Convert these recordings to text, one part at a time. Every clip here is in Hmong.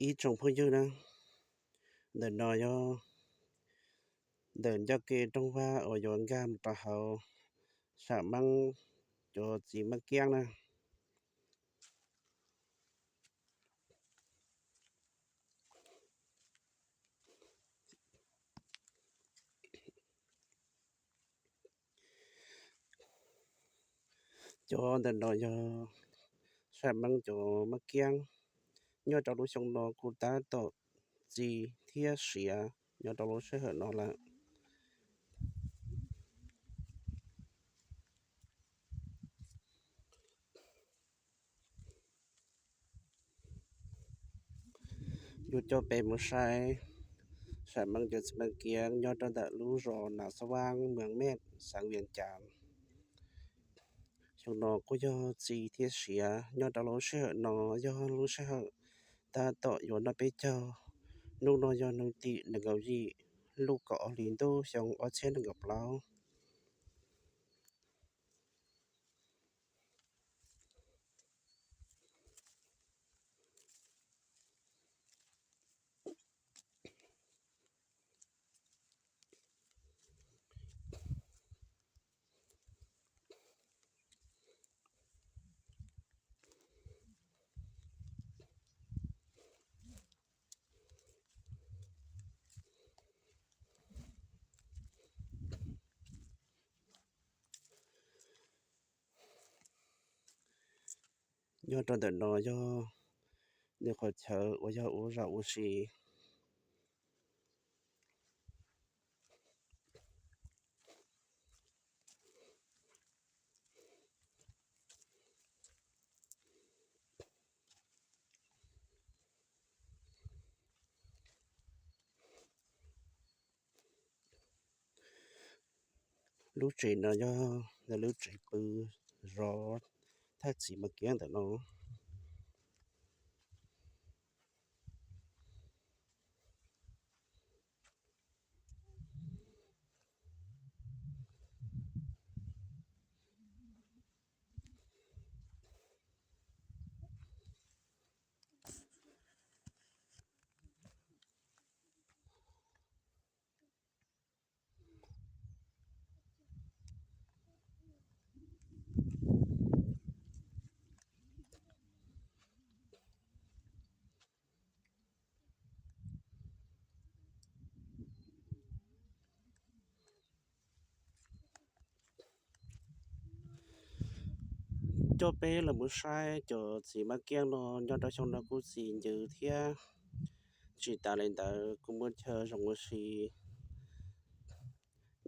Ib tsoom phooj ywg na, ntawm no yog ntawm ncauj ke rooj vag uas yuav nkag mus rau hauv Sam Meeb cov txiv Mab Kiab na. Cov ntawm no yog Sam Meeb cov Mab Kiab. Nyob rau lub xyoo no kuj tab tom txi thiab siav nyob rau lub sij hawm no lawm. Yuav coj peb mus saib Sam Meeb cov txiv Mab Kiab nyob rau ntawm lub zos Nas Xab Vaab, moos Mej, xeev Vias Cas. Xyoo no kuj yog txi thiab siav. Nyob rau lub sij hawm no yog lub sij hawm tab tom yuav noj peb caug. Hnub no yog hnub tim nees nkaum yim lub kaum ob hlis ntuj xyoo ob txhiab nees nkaum plaub. Nyob rau ntawm no yog nws qhov chaw uas yog ua zaum ua si. Lub tsev no yog lub tsev pw zov thaj txiv Mab Kiab ntawm no. Coj peb los mus saib cov txiv Mab Kiab no. Nyob rau xyoo no kuj txi ncw thiab. Tsis tas li ntawd kuj muaj chaw zoo ua si.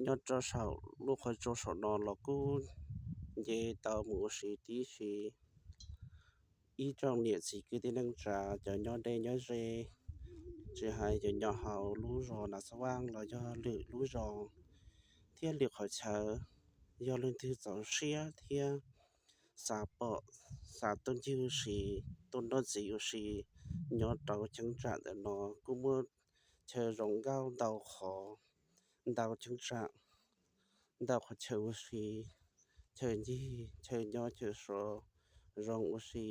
Nyob rau saum lub qhov tsua saum no los kuj nce tau mus ua si tib si. Ib tsoom niam txiv kwv tij neej tsa, cov nyob deb nyob ze, tsis hais cov nyob hauv lub zos Nas Xab Vaab los yog lwm lub zos thiab lwm qhov chaw, yog leej twg txaus siab thiab xav pom, xav tuaj ncig ua si, tuaj noj ntxiv ua si nyob rau cheeb tsam ntawm no kuj muaj chaw zoo nkauj ntau qhov, ntau cheeb tsam, ntau qhov chaw ua si, chaw ncig, chaw nyob chaw so, zoo ua si,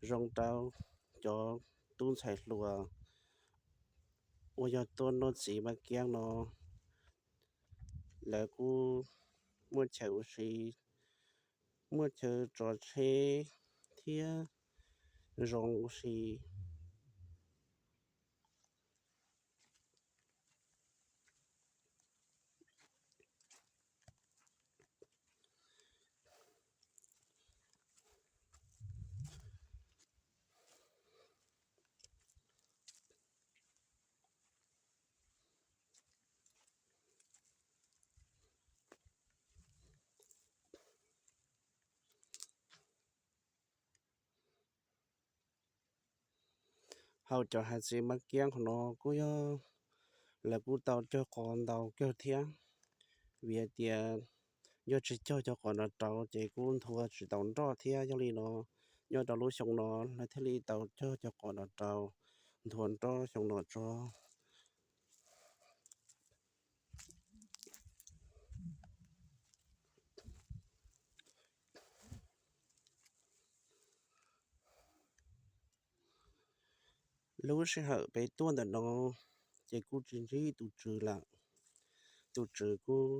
zoo rau cov tub ntxhais hluas uas yog tuaj noj txiv Mab Kiab no. Lawv kuj muaj chaw ua si, muaj chaw tso tsheb thiab zoo ua si. Hauv cov hav txiv Mab Kiab qhov no kuj yog lawv kuj tau cog qos ntau kawg thiab, vim hais tias yog tsis cog cov qos no rau ces kuj nthua tsis tau nroj thiab. Yog li no nyob rau lub xyoo no lawv thiaj li tau cog cov qos no rau nthua nroj xyoo no tso. Lub sij hawm peb tuaj ntawm no ces kuj tsis ntsib tus tswv lawm. Tus tswv kuj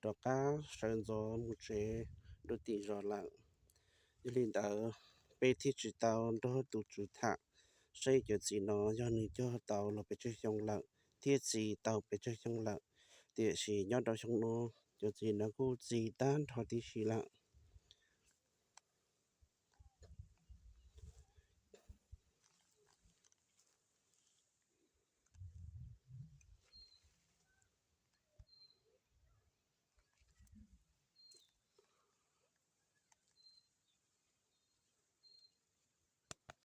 rov qab sawv ntxov mus tsev rau tim zos lawm. Yog li ntawd, peb thiaj tsis tau nrog tus tswv tham seb cov txiv no yog nws cog tau los pes tsawg xyoo lawm thiab txi tau pes tsawg xyoo lawm. Tiam sis nyob rau xyoo no, cov txiv no kuj txi tag nrho tib si lawm.